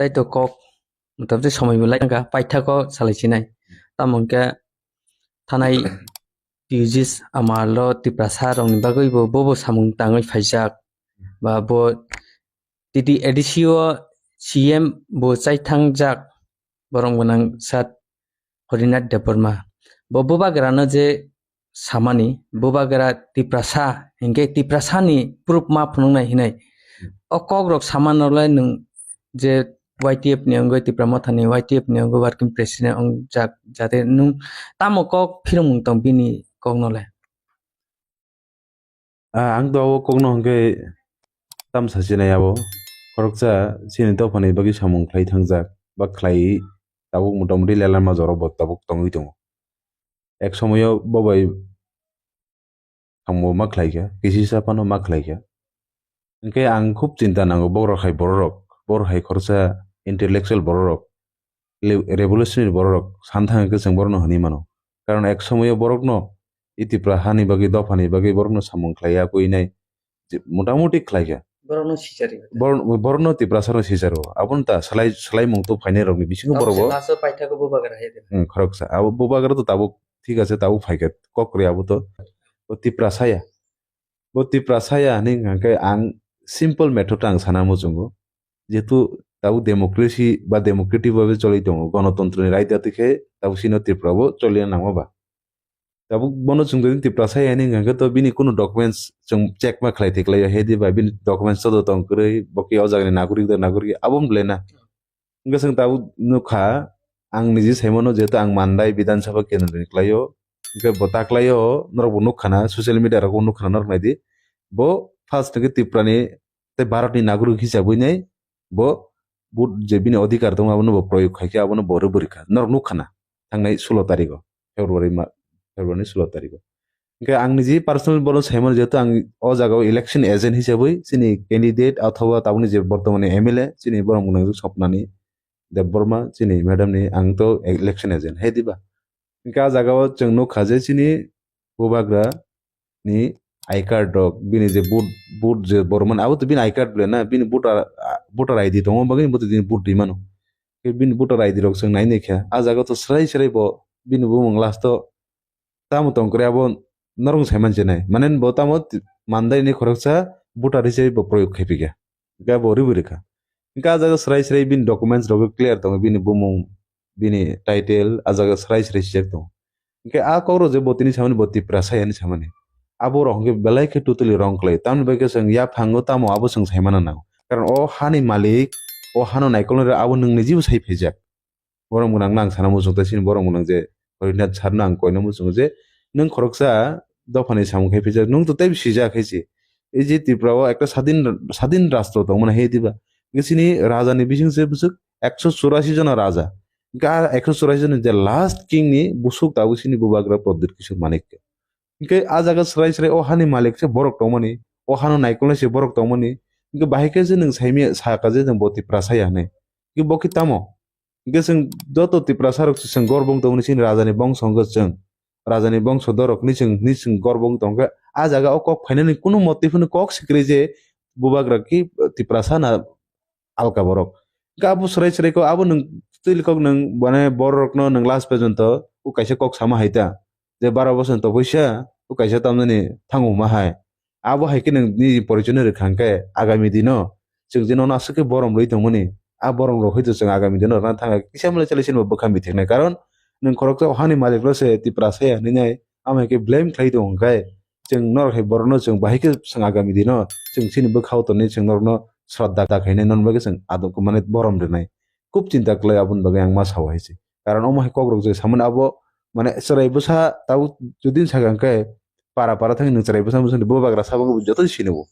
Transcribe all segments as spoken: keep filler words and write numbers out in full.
Tei to kok motamti somoi bo lai thangkha, paithak o salai sinai. Tamo hwnkhe thanai T U Gs amalo Tiprasa rokni bagwi bo, bo bo samung tangwi phaijak. Ba bo T T A D C o C M bo chai thangjak, borok gwnang sat Horinath Debbarma. Bo bubagrano je samani, bubagra Tiprasa, hinkhe Tiprasani proof ma phunuknai hinai. O kokrok samanole nwng je Y T F ni wngwi, Tipra Mothani Y T F ni wngwi working president wngjak, jate nwng tamo kok phirwngmung tong bini koknole? Ah, ang to abo kokno hwnkhe tam sachinai abo. Khoroksa chini dophani bagwi samung khlai thangjak, ba khlai tabuk motamoti lelanma jorao bo tabuk tongwi tongo. Ek somoyo bo bai samung ma khlaikha, kisisa phano ma khlaikha. Hwnkhe ang khub chinta nango, borok hai bororok, borok hai khoroksa intellectual bororok, le-, revolutionary bororok san thang khe chwng borokno hwnwi mano. Karon ek somoyo borokno i Tipra hani bagwi, dophani bagwi borokno samung khlai ya kuinai je motamoti khlaikha. Borokno sicharwi. Bor-, borokno Tiprasano sicharo. Aboni ta salai, salaimung to phainai rokni bisingo borok bo. Last o paithakgo bubagra hai de. Hmm, khoroksa. Abo bubagra to tabuk thik ase, tabuk phaikha. Kok kwrwi abo to. O Tiprasa ya. Bo Tiprasa ya hwnwi hwnkha khe ang simple method ang sana muchungo. Jehetu tabuk democracy ba democratic babe choli tongo, gonotontroni raida twi khe tabuk chini Tripura bo choli nangma ba. Tabuk bono chwng jodi Tiprasa ya hwnwi hwnkha khe to bini kunu documents chwng check ma khlai thik lai ya, he di ba bini documents to tong kwrwi, bo khe o jagani nagorik da nagorik abo wng belai na. Hwnkhe chwng tabuk nukha, ang niji saimano jehetu ang Mandai Bidhan Sabha kendroni kwlaio, hwnkhe bo ta kwlaio, norok bo nukha na, social media rogo nukha na, norok naidi. Bo first hwnkhe Tripura ni tei Bharat ni nagorik hisabwi nai bo vote je bini odhikar tongo abono bo proyog khaikhe abono bo rwbwrwikha, norok nukha na thangnai sulo tarikgo. February ma-, February ni sulo tarikgo. Hwnkhe ang niji personal bono saimano, jehetu ang o jagao election agent hisabwi chini candidate othoba tabukni je bortomani M L A chini borok gwnang Swapnani Debbarma chini madam ni ang to election agent, he diba? Hwnkhe a jagao chwng nukha je chini bubagra ni I card rok, bini je vote, vote je borok mani abo to bini I card belai na, bini voter, voter I D tongo bagwi bo to bini vote rimano. Khe bini voter I D rok chwng nai naikha, a jagao to srai srai bo bini bumung last o tamo tong kwrwi abo norok sai manse nai. Mane bo tamo ti-, Mandai ni khoroksa voter hisabe bo proyog khai phikha. Hwnkhe abo rwbwrwikha. Hwnkhe ah jaga srai srai bini documents rok clear tongo, bini bumung, bini title, ah jaga srai srai sijak tongo. Hwnkhe ah kok rok je bo tini samani bo Tiprasa ya hinwi samani. Abo rok hwnkhe belai khe totally wrong khlai. Tamoni bagwi khe chwng yaphango tamo abo chwng sai manna nango. Karon o hani malik, o hano naikolnai rok abo nwng nijibo sai phaijak. Borok gwnang no ang sana muchung tei chini borok gwnang je Horinath sir no ang koina muchungo je nwng khoroksa dophani samung khai phaijak, nwng to teibo sijak hai se. Ei je Tripura o ekta sadin, sadin rastro tongmani hai diba? Hwnkhe chini raja ni bising se bwswk ekso churasi jona raja. Hwnkhe ah ekso churasi jona je last king ni bwswk tabuk chini bubagra Pradyut Kishore Manik. Hwnkhe ah jaga srai srai o hani malik se borok tongmani, o hano naikolnai se borok tongmani. Hwnkhe bahai khe je nwng saimya saka je nwng bo Tiprasa ya hinwi. Hwnkhe bo khe tamo? Hwnkhe chwng joto Tiprasa rok se chwng gorbo wng tongmani chini raja ni bongso hwnkhe chwng. Raja ni bongso dorok ni chwng, ni chwng gorbo wng tongkhe ah jaga o kok phainani kunu motif hwnwi kok se kwrwi je bubagra khe Tiprasa na alka borok. Hwnkhe abo srai srai kok abo nwng twi kok nwng mane borok no nwng last porjonto o kaisa kok sama hai ta. Je baro bosor ni topoi sa o kaisa tamjani thango hwnma hai. Abo hai khe nwng nini porichoi no rwkha hwnkhe agami dino chwng je nono aswk khe borom rwui tongmani, a borom rok hoi to chwng agami dino rwna thang kisa mwnwi chale chini bo bwkha mithiknai. Karon nwng khoroksa o hani malik no se Tiprasa ya hinwi nai, amo hai khe blame khlai tongo hwnkhe chwng norok hai borok no chwng bahai khe chwng agami dino chwng chini bwkha o tonwi chwng norok no sraddha da khainai, norok bagwi chwng aduk mane borom rwnai. Khub chinta khlai aboni bagwi ang ma sao hai se. Karon omo hai kok rok je samani abo mane chwrai bwsa tabuk jodi sakha hwnkhe para para thangwi nwng chwrai bwsa bwsa ni bubagra sabo wngkhe bo joto sini bo.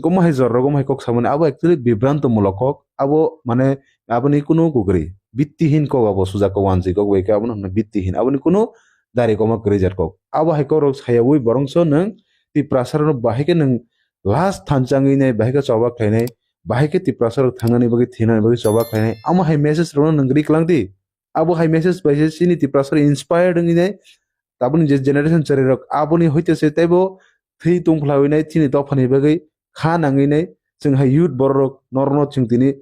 Omo hai jora rogo omo hai kok samani abo actually bibranto mulok kok. Abo mane aboni kunu kwrwi bittihin kok, abo sujak kok wanjwi kok bai khe abono hwnwi bittihin. Aboni kunu dari koma kwrwi jat kok. Abo hai kok rok sayawi borongso nwng Tiprasa rokno bahai khe nwng last thansa wngwi nai, bahai khe choba khlainai, bahai khe Tiprasa rok thangnani bagwi, thinani bagwi choba khlainai. Amo hai message rokno nwng ri kwlang di. Abo hai message bai se chini Tiprasa rok inspired wngwi nai. Taboni je generation chwrai rok aboni hoite se teibo thwi tongphla wi nai chini dophani bagwi kha nangwi nai. Chwng hai youth borok rok norokno chwng tini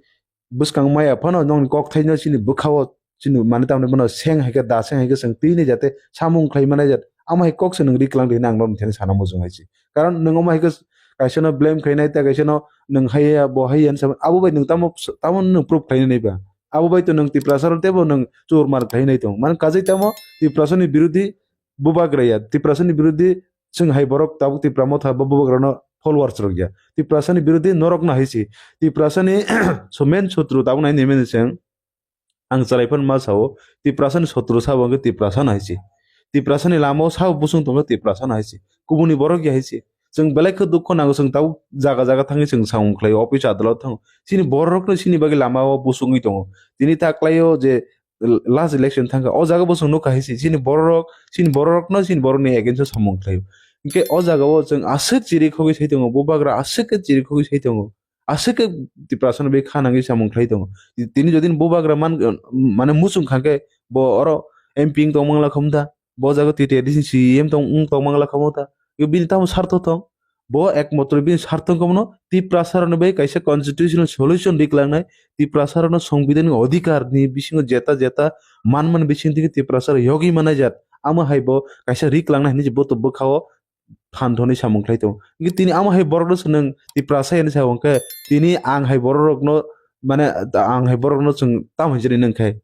bwskang maya phano nokni kokthaino chini bwkhao chini mane tamni bono seng hai khe da seng hai khe chwng twi nai jate samung khlai manai jat. Amo hai kok se nwng ri klang di hinwi ang norok thani sana muchung hai se. Karon nwng omo hai khe kaisa no blame khlai nai ta kaisa no nwng hai ya bo hai ya hinwi sa abo bai nwng tamo tamo nwng proof khlai nai ba. Abo bai to nwng Tiprasa rok tebo nwng chur mar khlai nai tong. Mane kajai tamo Tiprasa ni birodhi bubagra ya. Tiprasa ni birodhi chwng hai borok tabuk Tipra motha bo bubagra no followers rok ya. Tiprasa ni birodhi norok no hai se. Tiprasa ni so main sotru tabuk nai nai mani chwng. Ang chwlai phano ma sao, Tiprasani sotro sabo hwnkhe Tiprasano hai se. Tiprasani lamao sabo busung tongkhe Tiprasano hai se. Kubuni borok ya hai se. Chwng belai khe dukho nango, chwng tabuk jaga jaga thangwi chwng samung khlaio, office adalot thango. Chini bororokno chini bagwi lamao busungwi tongo. Tini ta klaio je last election thangkha, o jaga bo chwng nukha hai se. Chini bororok, chini bororokno chini borokni against o samung khlaio. Hinkhe o jagao chwng aswk chiri khogwi sai tongo, bubagra aswk khe chiri khogwi sai tongo. Aswk khe Tiprasano bai kha nangwi samung khlai tongo. Tini jodi bubagra man, mane muchung kha khe bo oro M P wng tong mangla kha motha, bo jaga T T A D C C E M tong, wng tong mangla kha motha. Bini tamo sartho thong? Bo ekmatro bini sartho wngkha bono Tiprasarokni bai kaisa constitutional solution riklangnai, Tiprasarokno songbidanni odhikar ni bisingo jeta jeta manmani bising twi Tiprasarok yogwi manai jat. Amo hai bo kaisa riklangnai hinwi bo to bwkhao phan thoni samung khlai tongo. Hinkhe tini amo hai borok no se nwng Tiprasa hinwi sa hwnkhe tini ang hai borok rok no mane ang hai borok no chwng tamo hinwi nang khe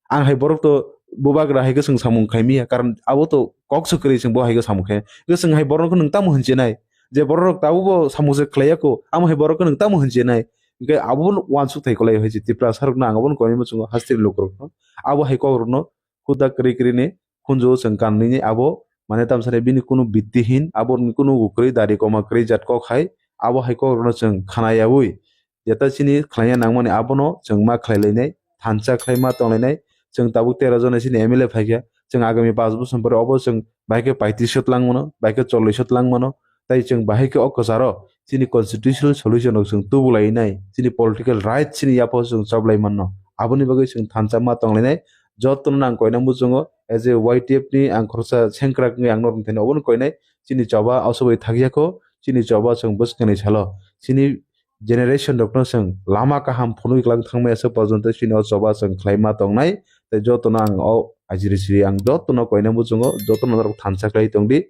ang hai borok to bubagra hai khe chwng samung khai miya, karon abo to kok se kwrwi chwng bo hai khe samung khai. Hinkhe chwng hai borok no nwng tamo hinwi nai je borok rok tabuk bo samung se khlai ya kho, amo hai borok no nwng tamo hinwi nai. Hinkhe abo uansuk thai kwlai hai se Tiprasa rok no ang abo no koi muchungo hasteni lukurok no abo hai kok rok no khuda kwrwi kwrwi ni khunju o chwng kanwi ni abo mane tamsani bini kunu bittihin, aboni kunu kwrwi dari koma kwrwi jat kok hai, abo hai kok rokno chwng khana yaui jeta chini khlaiya nangmani abono chwng ma khlai lainai, thansa khlai ma tong lainai. Chwng tabuk tero jona chini M L A phaikha, chwng agami panch bosor pore obo chwng bahai khe paitris o twlang mano, bahai khe chollish o twlang mano, tai chwng bahai khe o kwcharo chini constitutional solution rok chwng tubu lai nai, chini political right chini yapha chwng chob lai manno. Aboni bagwi chwng thansa ma tong lainai, jotono nang koina muchungo as a Y T F ni ang khoroksa sengkrak wngwi ang norok thani obono koinai, chini choba osobai thakya kho, chini choba chwng bwskangni salo chini generation rokno chwng lama kaham phunugwi kwlang thangmaya se porjonto chini o choba chwng khlai ma tongnai, tei jotono ang o ajiri siri ang jotono koina muchungo jotono norok thansa khlai tongdi.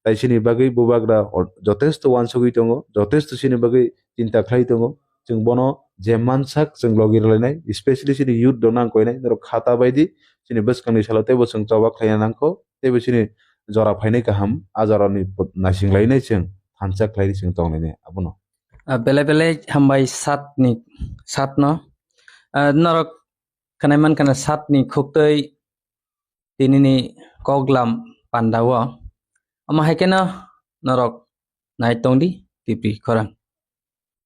Tai chini bagwi bubagra o-, jotesto uansugwi tongo, jotesto chini bagwi chinta khlai tongo. Chwng bono je mansak chwng logi rwlainai, especially chini youth rokno ang koinai, norok khata baidi chini bwskangni salo teibo chwng choba khlaina nangkho, teibo chini jora phainai kaham, a jorani put-, naising lainai chwng, thansa khlai chwng tonglainai abono. Ah, belai belai hambai satni, satno. Ah, norok khnai mankha na satni khuktwi tinini koklam pandao. Omo hai kheno norok nai tongdi T V khorang.